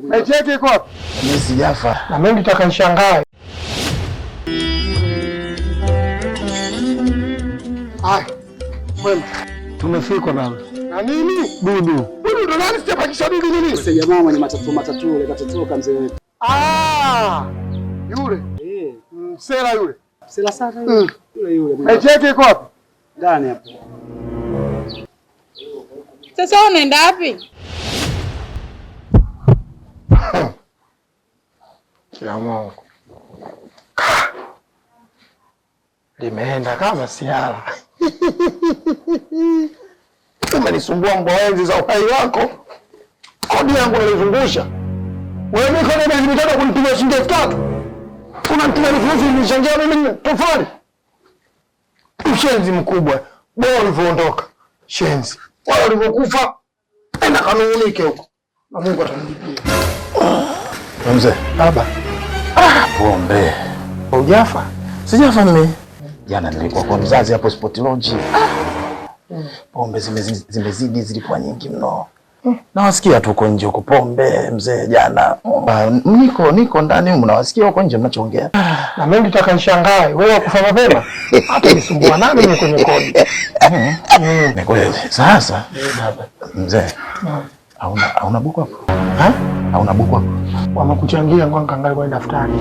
Maiti yake iko wapi? Mimi sijafa. Na mimi nitaka nishangae. Haya. Kwema. Tumefikwa baba. Na nini? Dudu. Dudu ndo nani sijapakisha dudu nini? Sasa jamaa mwenye matatu matatu yule katatoka mzee wetu. Ah! Yule. Eh, Msela yule. sela sana yule. Yule yule mwenye Maiti yake iko wapi? ndani hapo. Sasa unaenda wapi? Ya Mungu. Limeenda kama siara. Umenisumbua mbwa enzi za uhai wako. Kodi yangu nilizungusha. Wewe mimi kodi miezi 3 kunitumia shilingi 3000. Unanitumia elfu nilichangia mimi tofali. Ushenzi mkubwa. Bora ulivyoondoka. Shenzi. Wala ulivyokufa enda kanung'unike huko. Na Mungu atamlipia. Mzee, Baba, pombe. hujafa? Sijafa mimi. Jana nilikuwa kwa mzazi hapo Sport Lounge. Pombe zimezidi, zilikuwa nyingi mno. Nawasikia tu huko nje huko pombe mzee jana. Niko ndani humu nawasikia huko nje mnachoongea. Na mimi nitaka nishangae, wewe wakufa mapema? Hata nisumbua nani mimi kwenye kodi? Ni kweli. Sasa mzee, hauna buku hapo? Ha? Hauna buku hapo? Wamekuchangia ngoja nikaangalie kwenye daftari.